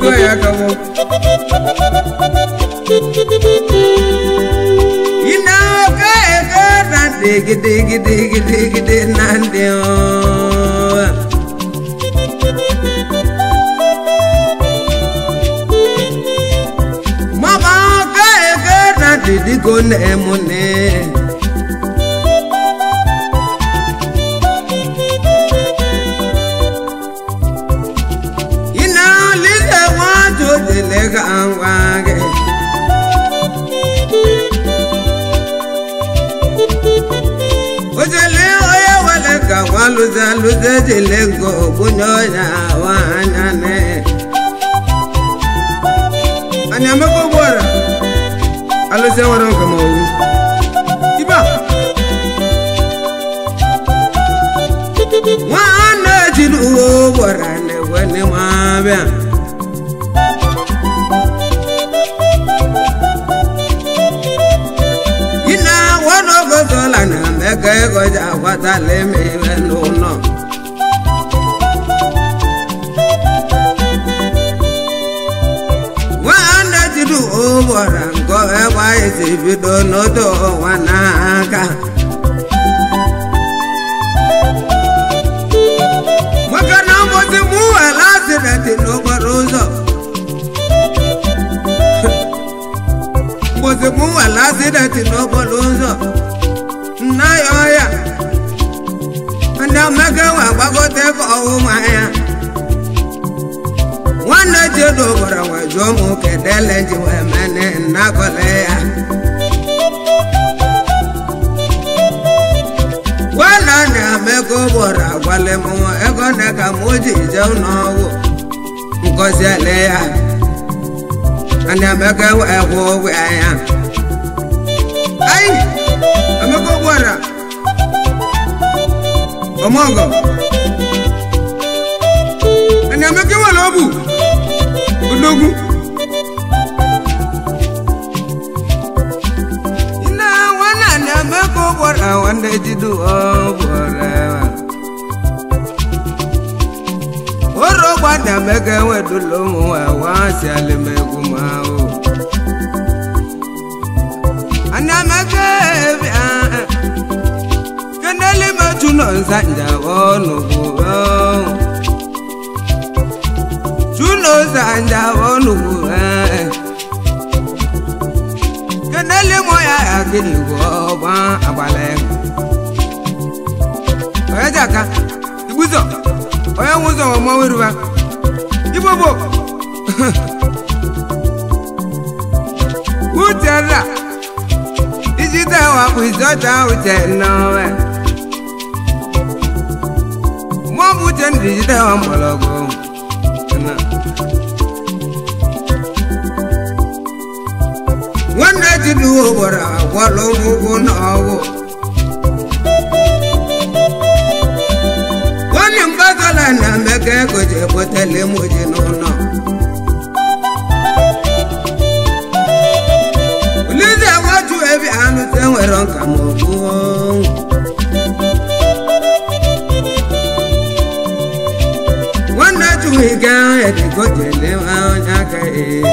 Ego ya kawo. Ina ka ego na digi digi digi digi digi nandi o. Mama ka ego na didi go ne mone. Luze jilengo bunyonya wanyane. Anyamako bora. Aluse waronka mo. Iba. Wana jilu bora ne wene mabia. Ina wono gozola na meke goja watale me no. Wana jidu obora ngo ewa isi bido nodo wanaka. Makana mbozi muwa lasirati n'okporo ụzọ. Mbozi muwa lasirati n'okporo ụzọ. Nna ya ọya. Ndị amaka nwa gbagote ka ọwụ ya. Nwanne Chedo gwara nwa jụọ m kedele ji wee mene nnakọle ya. Nwanne na-ameka ụgbọrọ agwale m ego na ka m ji je n'ọgwụ nkọziele ya. Ndị amaka wee kwụ ụgwọ ya. Ai! Amaka ụgbọrọ! Omogo. Ani ameke wala obu. Odogu. Ina wana ni ameko bora wande jidu obora. Oro gbada ameke wedulo mu wa si alemegu ma o. Ani ameke bia. Kendele machuno sanja wonugu. Chuno sanja wonugu. Kendele moya akili go ba abale. Oya jaka ibuzo. Oya wuzo mo weruba. Ibobo. Utera. Ijide wa kuzota uteno. Mwabu jendi jide wa mbologo. Wana jidu obora walo mugu na owo. Wani mbazala na meke koje potele muje nono. Ulize watu ebi anu tenwero nkamogu. Wana chuiga edi kojele wa onyaka e.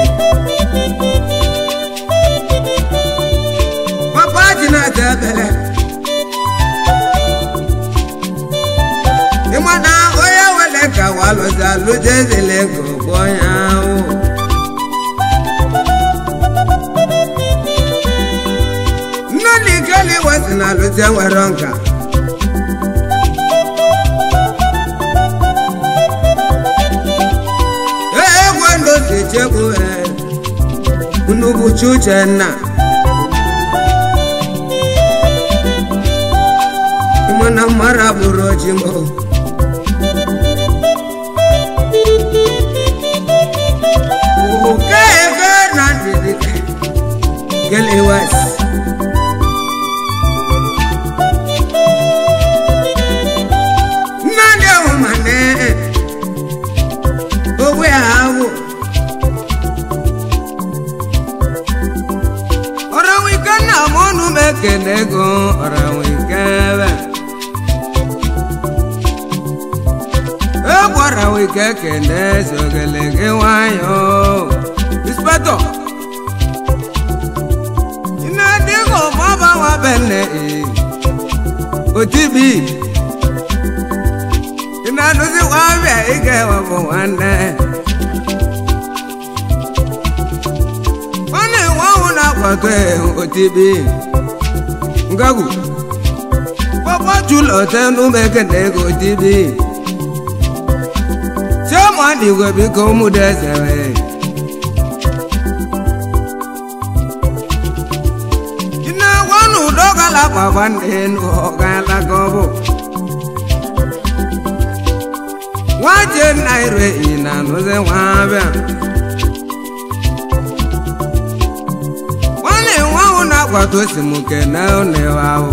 Papa jina tebele. Imana oya weleka waloza lujezele goboya o. Nani kali wasina luje weronka. Chebu unubu chuchena. Imana mara buro jimo. Uke na ndidi gele was. Nande umane owe awo. Kenego ora wikebe. ike kene sogele gị nwayọ inspector ina dịgo mọba nwa benne otibi ina nụzi nwabịa ike wabụ nwanne nwanne nwanwụ na-akwado otibi ngagwu kpọkpọ jụlọ tenu mekene ego otibi Chioma igwe biko ụmụdezere ina gwanu dogala baba nenu ogala gobo waje naire ina nuze wabia wale wao na kwato simuke na one wao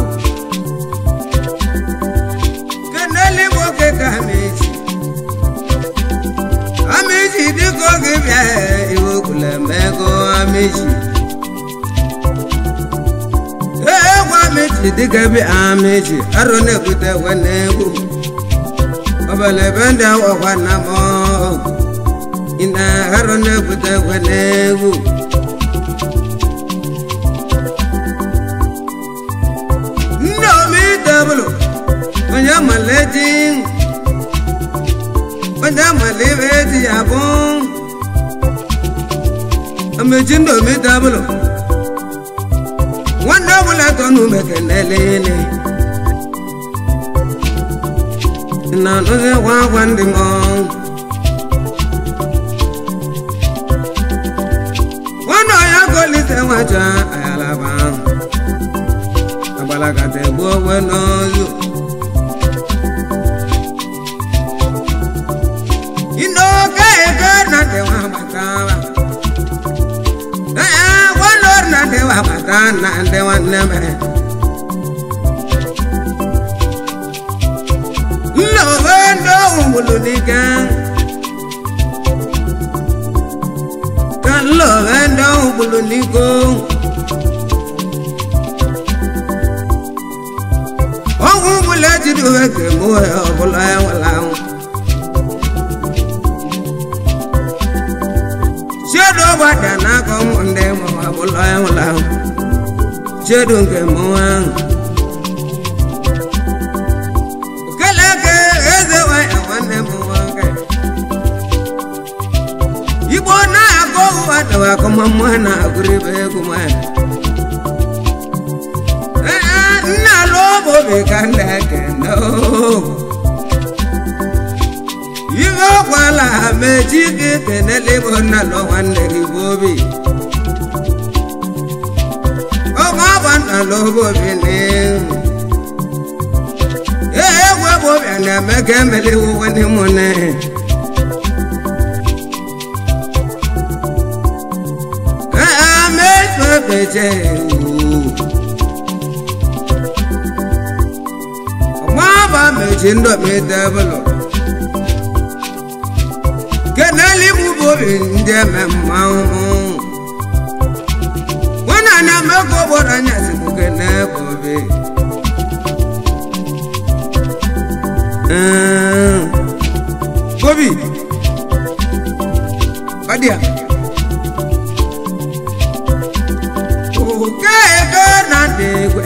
keneli moke kameji ameji diko gibia iwo kulemego ameji ameji dike bi ameji aro na-ebute wenegwu obele ebe ndị ọkwa na mọ ina aro na-ebute wenegwu nne omi tebụlụ onye maleji onye malibe eji ya bụ ameji ndị omi tebụlụ nwanne ọbụla tọnụ mekenelele na nụzi gwa agwa ndị m nwanne ọya golite nwacha ayalaba agbalakata egbu ogwe n'ozu inoke eke na ndị nwa gbatara na ndị wabata na ndị nwanne mere nna obe ndị ọhụrụ n'ike ka nna obe ndị ọhụrụ n'iko ọgwụ bụla ejiri uwe ka eme ọbụla enwela anwụ chedo gbada n'aka ụmụ ndị mụrụ ọbụla enwela anwụ chedo nke mụnwa ahụ okeleke eze nwanyị nwanne m nwoke igbo na-akọ ụwa dịwa akọmọmụ na-agụrịba egwu nwanyị nna alụ bụ obi ka nna ekene ibe ọkwala mechi gị kenele bụ nna lụ nwanne gị bụ obi ọgba agba nna lụ bụ obi n'ihu ee egwu bụ obi na-eme ka emeli wuwe n'ime nne ee mechi obeche ọgba agba mechi ndomi tebụlụ keneli mụ bụ obi ndị eme mmanwụ nwana na meko obodo anya si mụ kene bụ obi Obi ọdịa oke ego na ndị egwe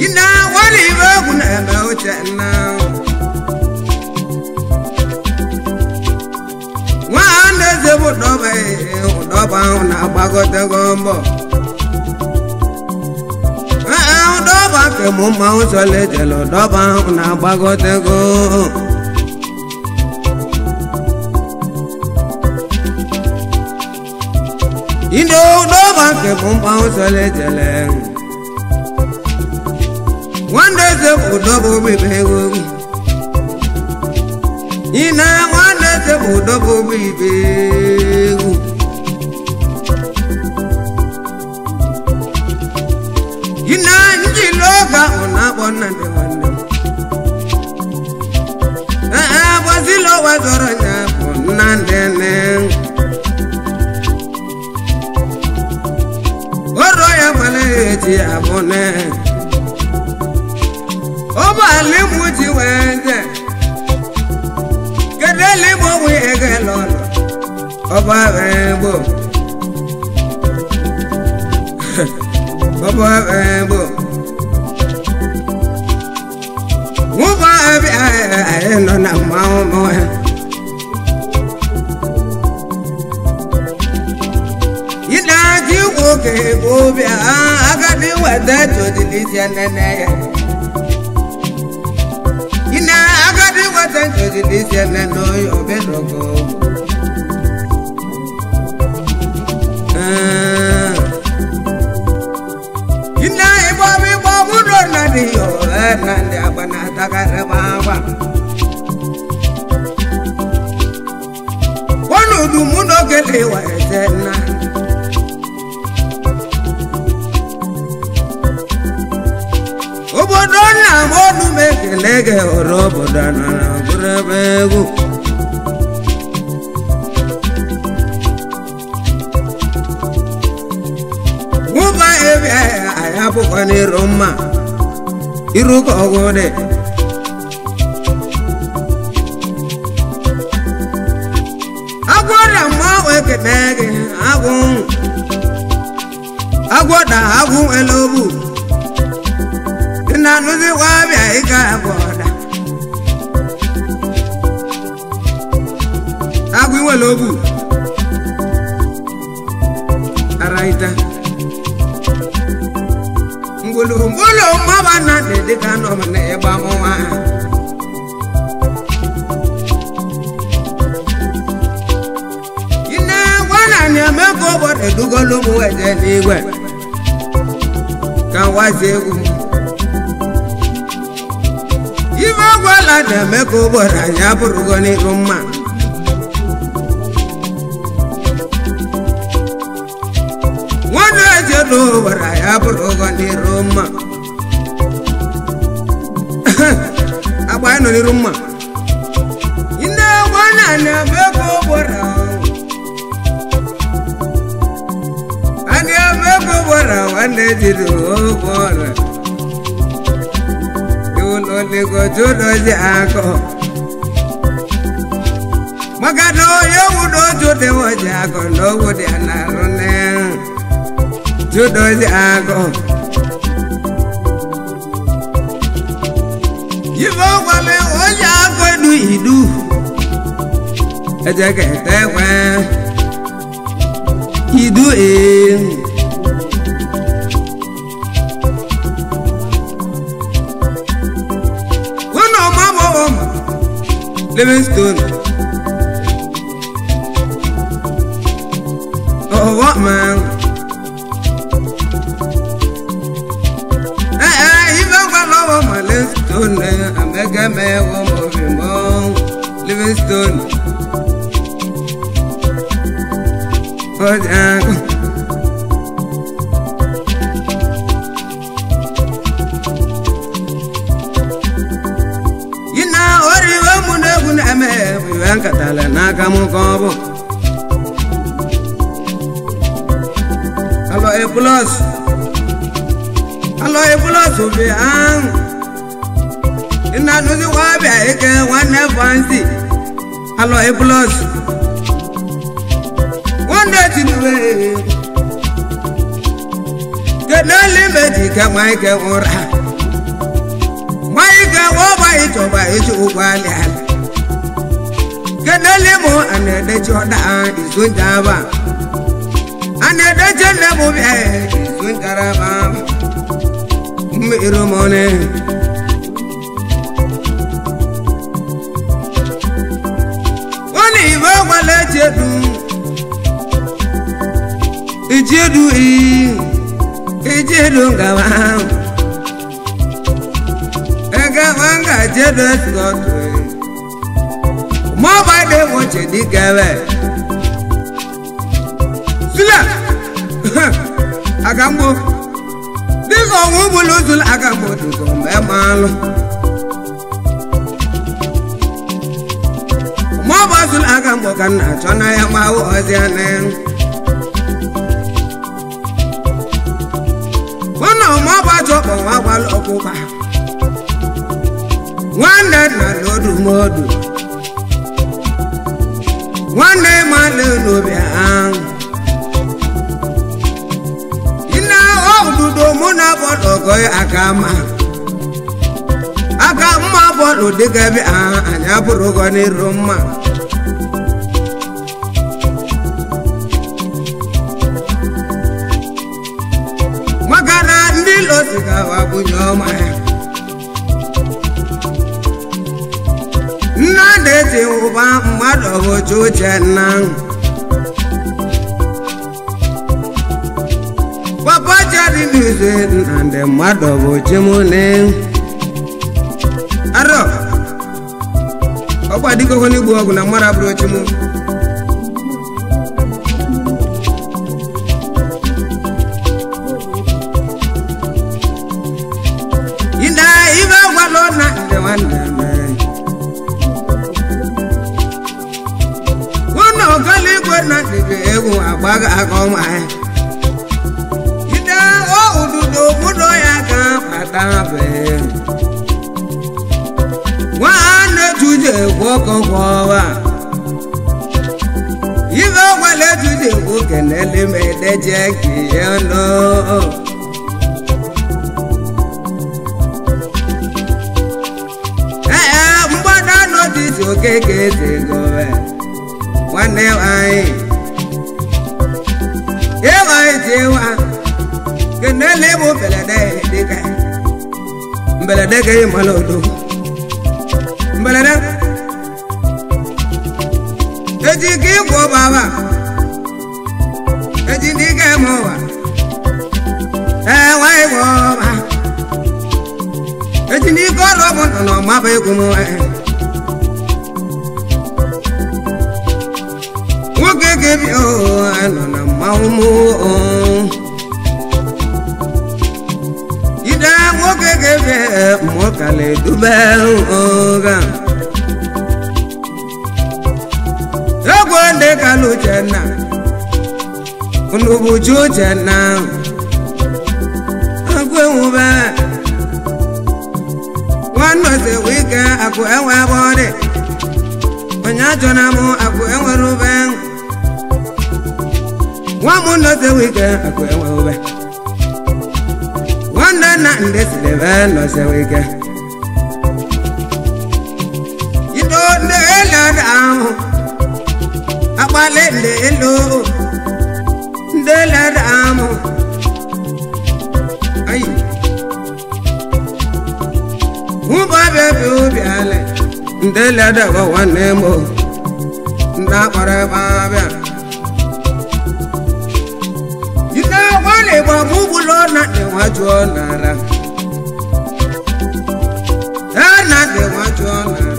ina wali ibe egwu na-eme uche nna nwanne eze bụ dọba ụdọba ahụ na-agbagotego mbọ ụdọba nke mụ mmanwụ sọla ejele ụdọba ahụ na-agbagotego ine ụdọba nke mụ mmanwụ sọla ejele nwanne eze bụ ụdọba obibi ego ine nwanne eze bụ ụdọba obibi ego ine njili oge ahụ na-akpọ nna ndị nwanne m ee gbazila ụwa zọrọ ya bụ nna ndị nne ọrụ ya nwere eji abụ nne Ọba alimu ti wẹ́ńdẹ̀. Kéde limu wí ege lọ́nà. Ọba ẹ̀bù. Ọba ẹ̀bù. Wọ́n ẹbí ẹ̀ nọ na mmanwụ mụ. Ị nwoke bịa agadi weta ntozilisi nene ya. Ị na-agadi weta ntozilisi nene oyi obedogo. Ị na-ịgba ịgba mụrụ na dị yo na ndị agba na-atakarị agba. Ọnọdụ mụ na okele weta na. Obodo nna m ọnụ m ekele gị hụrụ obodo na bụrụ ebe egwu. Nwụba ebe anyị abụkwa n'iru mma iru ka ọgwụ dị. Agwọ na mmanwụ ekele gị agwụ. Agwọ na agwụ elobu. Na nuzi wabia ika boda. Agwi welobu. Araita. Ngulu ngulu mama na dedika no mane ba mo wa. Ina wana ni ameko bode dugolu mu eje ni gwe. Kan wa segu. Ife gwala na-eme ka ụbọchị anyị abụrụgo n'iru mma. Nwanne echedo ụbọchị anyị abụrụgo n'iru mma. Agba anyị nọ n'iru mma. Nne gwana na-eme ka ụbọchị anyị eme ka ụbọchị nwanne jiri ụbọchị. Lego akọ. Maka na onye wudo jode oji akọ na owu dị na-arụ ne. Judozi akọ. Ife gwale onye akọ edu idu. Eje kete kwe. Idu ee. Livingstone. Oh, what man? Eh, even when I was my Livingstone, I make a man one more Livingstone. Oh, yeah. Nkatala n'aka m ka ọ bụ alọ eplọs bi ahụ nna nụzikwa abịa ike nwanne fansi alọ eplọs nwanne tinuwe kedu n'ime ji ke ma ike ụra ma ike wọba ịchọba ịchụ ụgbọ ala kedele mo anedechi ọda izunjaba anedechi nne mo bịa izunjaraba mmiri mọne wọ́n ìwé wọlé chedu ìchedu ìchedu ngawa ẹgẹwa nga chedu ẹsùkọtù mọba de wọ́n chedi kẹwẹ sílẹ̀ akambo dịka ọnwụ bụlụ zụlụ akambo dịka mgbe malụ. Mọba aka mgbe ka nna achọ na ya ma ozi ane ụnụ mọba chọkpọ nwa gbalụ ọkpụkpa Nwanne nna n'odumodu. Nwanne mmadụ n'obi ahụ. Ina odudo mụ na bọdụ gọ aka mma. Aka mma bọdụ dịka ebe anyị abụrụ gọ n'iru mma. Maka na ndị losigawa bunye ọma ya. Nna na-eti ụba mmadụ ọhụju uche nna. Papa jari n'izu nna ndị mmadụ bụ chimune. Arọ ọgba dịka n'igbu ọgụ na mmadụ abụrụ chimu. Ina ibe gwalụ na ndị nwanne m. Egwu agbaga aka ọma ya. Ide ududo obodo ya ka kpata be. Nwanne tuje gwọkọkwọwa. Ibe gwale tuje gwo kenele m edeje ki ọnụ. Ee, mgbada n'otiti okeke eze gowe. Nwanne anyị. Ewa ejewa kenele bụ mbelede dịka mbelede ka ịmala odo mbelede eji ka ịkwọ baba eji ndị ike eme ụwa ewa ịgwọ ọba eji ndị ike ọrụ ọbụ nọ n'ọmaba egwu m nwoke ga-ebi nọ na mmanwụ m ide nwoke ga-ebi mmụọ kala edube oge egwu ndị kala uchenna nnubuchi uchenna agụ enwube nwanne osewe ike akụ enwe ebe ọ dị onye achọ na mụ akụ enwere ube nwa m nọsewe ike akụ enwe ube nwanne nna ndị silebe nọsewe ike ido ndị elu ahụ akpali ndị elu ndị elu ahụ ayi ụba bịa obi ala ndị elu bụ nwanne m ndị akpọrọ ebe abịa ide nwanne gba m ụgbụlọ na ndị nwajuo nara e na ndị nwajuo nara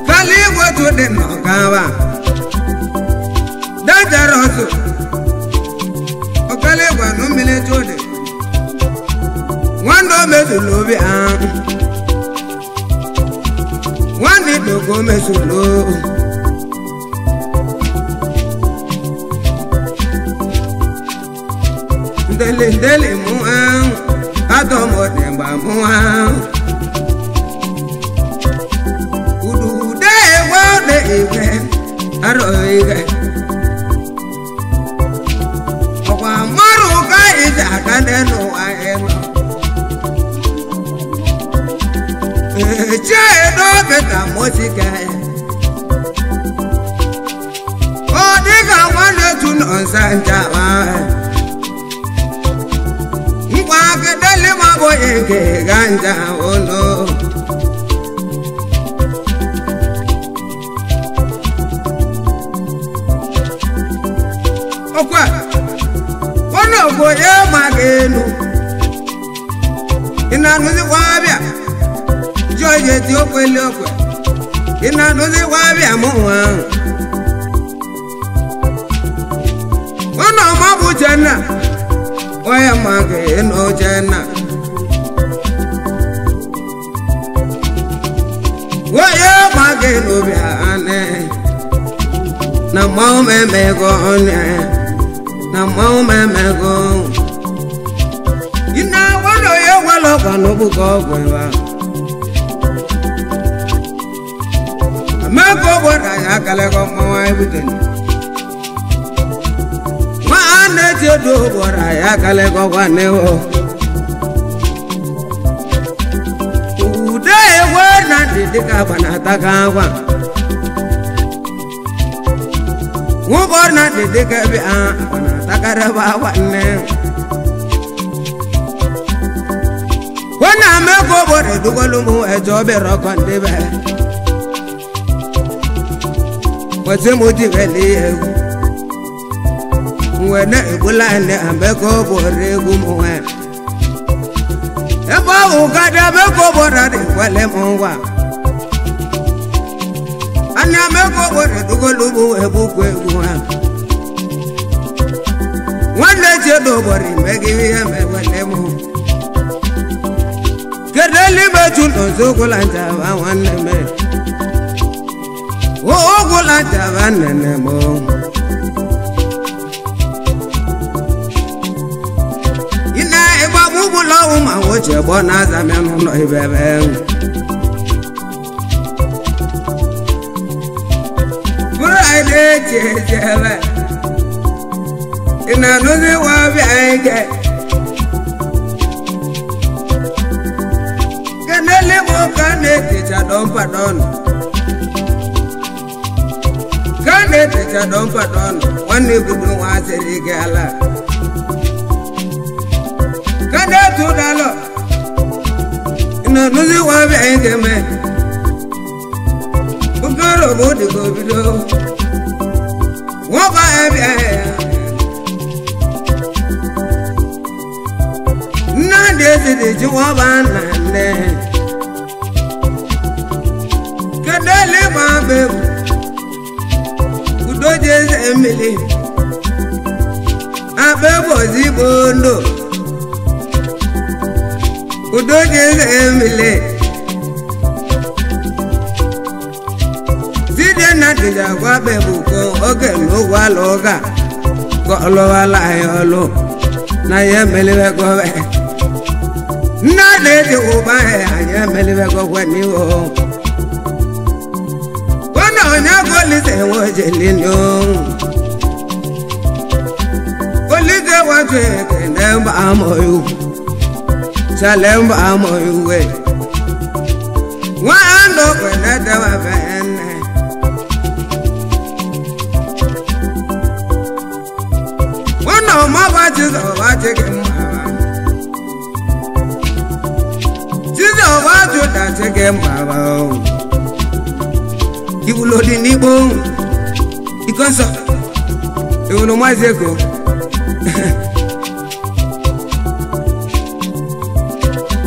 kali igwe tu dị n'ọgaba dangerous ọkali igwe nụ mmiri tu dị nwanne o mezuru obi ahụ nwanne dogo mezuru ndele ndele mụ ahụ adọmọdịgba mụ ahụ udude ewe ode igwe arọ igwe ọkwa mmarụ ka iji aka n'ụwa ịnọ Eche beta mosike ọ dịka nwanne tu nọnsa nchaba ngwa kedele ma bụ eke ga nja ụlọ ọkwa nwanne obodo ma ga-enu ị na-anụzikwa abịa George ti ó pẹ̀lú ọpẹ iná ló ti wá bí àmúhùn ahùn. Wọn náà má bu jẹ́nà wọ́n yẹ máa kè é nù jẹ́nà. Wọ́n yẹ máa kè é nù bí àánẹ́ nà mọ́ mẹ́mẹ́ gọ́ ọ́nẹ́ nà mọ́ mẹ́mẹ́ gọ́. Iná wọn náà yẹ wọ́n ọlọ́kọ̀ n'ogbukọ ọgwụ ịwa ameko gbọdọ ya akalẹkọ mmanwụ ebuteli nwa a na-eji edo gbọdọ ya akalẹkọ gwanewo ude ewe na ndị dịka agba na-ataka agwa nwụbọ na ndị dịka ebe a agba na-atakarịba agwa nne wọn ameko gbọdọ dugolu mu ẹjọ bẹrẹ ọkọ ndébẹ wọ́n mo ti bẹ̀ lé egwu nwere egbula ndị ameko gbọdọ egwu mu ẹ ebe ahụ kadị ameko gbọdọ dị kwele m ngwa ana ameko gbọdọ dugolu mu egbukwu egwu ha nwanne chedo gbọdọ imegide ihe mewele m kedu eluigwe chụlọ nzokwula njaba nwanne m ogwụla njaba nnene m ị na-ịgbagbu ụgbụla ọnwụ ma woche gbọ na azamịa n'ụlọ ibebe bụrụ anyị na-eche eche ebe ị na-anụzi nwa ọbịa anyị ke kenele mo ka na-etecha dọmpadọn ka na-etecha dọmpadọn nwanne gudu nwa asịrị gị ala ka na-etu dalọ na nụzi nwa bịa anyị ga-eme okoro bụ dịka obido nwaba ya bịa ya nnadị eze dị ji nwaba nna nne kedele ma bebu udo ji eze mmiri akpa ozigbo ndụ udo ji eze mmiri site na dịja gwa bebu ko oge n'ụgwọ ala ụga ka ọlụwala anyị ọlụ na ya emeliwe gọve nna na-eji ụba anyị emeliwe gọgwe n'ihu ona onye kolise nwojelinu kolise watu ekene mba amoyu sale mba amoyu we nwa ando kwene dewa fene ona ọmọba jizọ wa jege mma jizọ wa juda jege mma o iwulo dị n'igbo iko nsọ iwulo maazị ego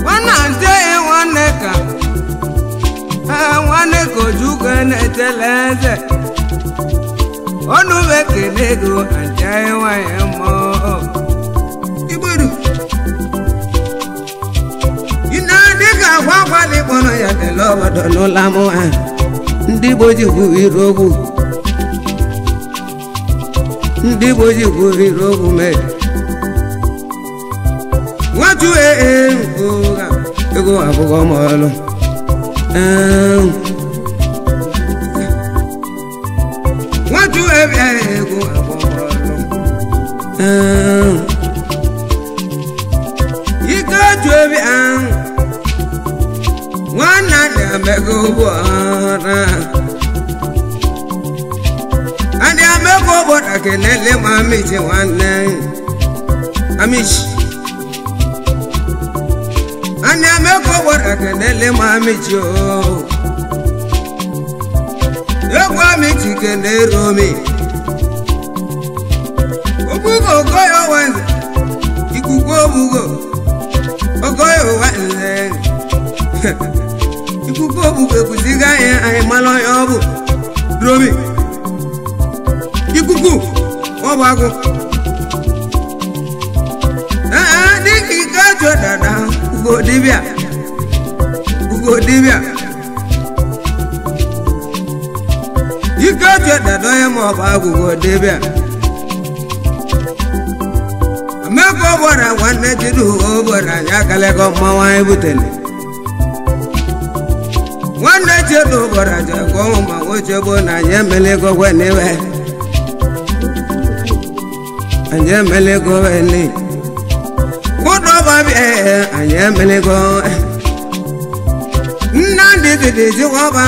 nwanne nte nwanne ka nwanne ka ojukwu na-etele eze ọnụ ekele ego anje nwanyị mmụọ igberu ị na-adị ka akwa akwali kpọrọ ya dele obodo n'ụlọ amụ ha ndị Igbo ji kwuru okwu ndị Igbo ji kwuru okwu mee nwatu ee ụgha ego abụghọ m ọlụ nwatu ebe ego abụghọ m ọlụ ike otu ebe ahụ nwanna na-emego ụgbọala adị amego obodo kelele ma amichi nwanne amichi adị amego obodo kelele ma amichi o egwu amichi kene romi obugo okoye wenze ikuku obugo okoye wenze ikuku obugo ekwuziga anyị anyị mara onye ọ bụ romi ikuku ọ bụ agụ ee dịka ike ajọ dada ugo dibịa ugo dibịa ike ajọ dada onye ma ọ bụ agụ ugo dibịa Ameko bora nwanne Chidu bora ya kalego mmanwụ anyị butere. Nwanne Chidu bora jekọ ma nwochegbo na anyị emelego gweniwe. Anyị emelego eni. Kwụdọba bịa anyị emelego. Nnamdi didi jikwọba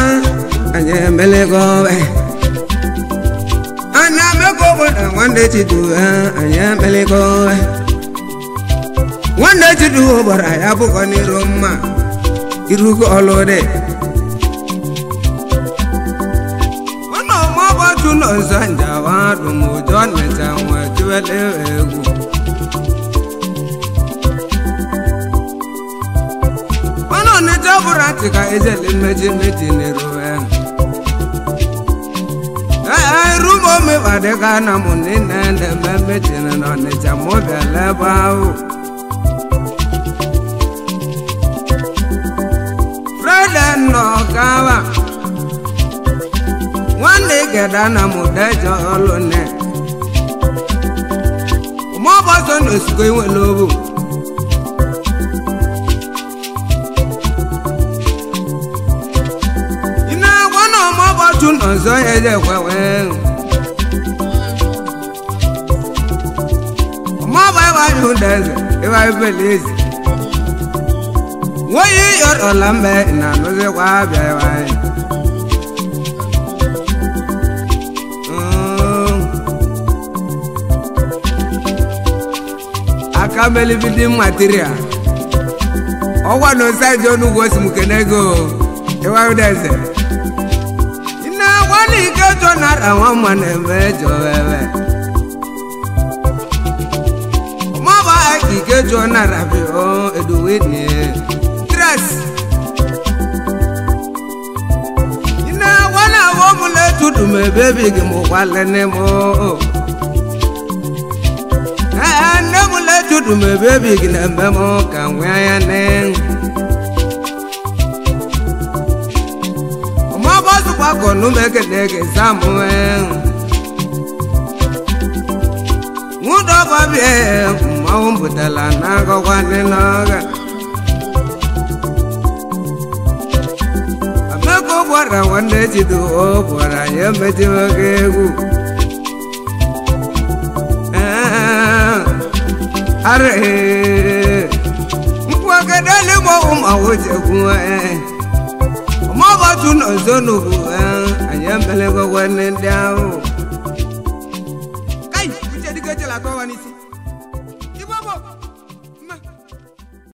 anyị emelego. Ana meko bora nwanne Chidu anyị emelego. Nwanne Chidu bora ya bụkọ n'iru mma irugo ọlụdị. Nwanne ọmọbọtụ nọ nso njawa dụmụjọ nịcha nwa jiwele egwu. Nwanne ọnịcha bụrụ atị ka ejele mmeji meji n'iru ya. Rumo mi badika na mu nine na mmeji na ọnịcha mụ bịala ebe ahụ. Nọkawa nwanne geda na mụ deje ọlụ nne mọbọsọ na osiko inwere obu ị na-agwa na ọmọbọtụ nọ nso ya eje kwewe ọmọbọ ịwanyụ deze ịwa ibele ezi wọ́n yọ̀rọ̀ lámbẹ́ ìnànú sí wá bíi wáyé. Akameli bidi material. Ọwọ́ nọ sáìjì onúgbò sì mú kẹ́nẹ́gò ìwà ìdẹ́sẹ̀. Iná wọ́n ní ìkẹ́jọ́ náírà wọ́n mọ̀ ní mẹ́jọ wẹ́wẹ́. Ọmọ bá ìkẹ́jọ́ náírà fi hàn ẹ̀dùnwé nìyẹn. Ina wana wo mule tudu me baby gi mo wale ne mo. Ne mule tudu me baby gi na me mo kan we aya ne. Mo bo su pa ko nu me ke de ke samu e. Ngudo ba bi ma wo butala na ko kwa ne na ga. Bora nwanne Chidu bora ya emejiwe gị egwu. Arị nkwagedele mọ ụmụ jegwu ọmọbọtụ nọ nso n'ugwu anyị emelego nwanne ndị ahụ. Kai uche dike chela atọ wa n'isi.